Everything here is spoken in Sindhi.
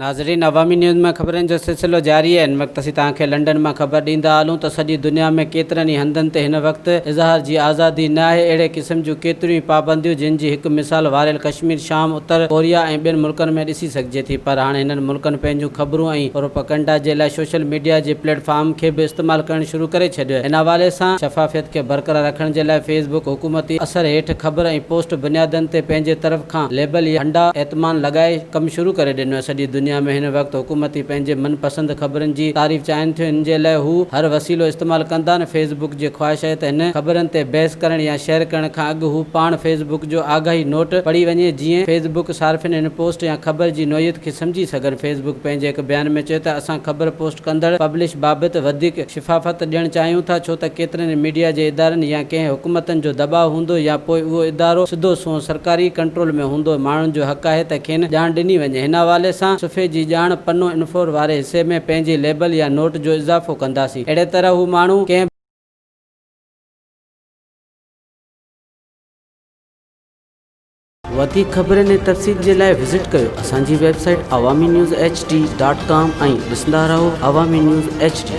ناظرين عوامي نيوز مان خبرن جو سلسلو جاري آهي هن وقت اسين توهان کي لنڊن مان خبر ڏيندا هلون ته سڄي دنيا ۾ ڪيترن ئي هنڌن تي هن وقت اظهار جي آزادي نه آهي اهڙي قسم جون ڪيتريون ئي پابنديون جن جي هڪ مثال واريل ڪشمير شام اتر ڪوريا ۽ ٻين ملڪن ۾ ڏسي سگهجي ٿي پر هاڻي هنن ملڪن پنهنجون خبرون ۽ پروپئگنڊا جي لاء سوشل ميڊيا جي پليٽ فارم کي به استعمال ڪرڻ شروع ڪري ڇڏيو آهي ان حوالي سان شفافيت کي برقرار رکڻ جي لاء فيس بڪ حڪومتي اثر هيٺ خبر ۽ پوسٽ بنيادن تي پنهنجي طرف کان ليبل يا هنڊا اعتمان لڳائي ڪم شروع ڪري ڏنو آهي. سڄي دنيا ۾ هن وقت حڪومتي پنهنجي من پسند خبرن جي تعريف چاهين ٿيون ان جي لاء هو هر وسيلو استعمال ڪندا آهن. فيس بڪ جي خواهش آهي ته هن خبرن تي بحث ڪرڻ يا شيئر ڪرڻ کان اڳ هو پاڻ فيس بڪ جو آگاهي نوٽ پڙهي وڃي جيئن فيس بڪ صارفين هن پوسٽ يا خبر جي نوعيت کي سمجهي سگهن. فيس بڪ پنهنجي هڪ بيان ۾ چيو ته اسان خبر پوسٽ ڪندڙ پبلش بابت وڌيڪ شفافت ڏيڻ چاهيون ٿا ڇو ته ڪيترن ئي ميڊيا جي ادارن يا ڪنهن حڪومتن جو دٻاء هوندو يا پوء اهو ادارو سڌو سنئون سرڪاري ڪنٽرول ۾ هوندو ماڻهن جو حق آهي ته کين ڄاڻ ڏني وڃي هن حوالي سان صفحي جي ڄاڻ پنو انفور واري حصي ۾ پنهنجي ليبل يا نوٽ جو اضافو ڪنداسين اهڙي طرح هو ماڻهو ڪنهن وڌيڪ خبرن ۽ تفصيل جي لاء وزٽ ڪيو اسان جي website Awami news H D dot com ۽ ڏسندا رهو عوامي نيوز ايڇ ڊي.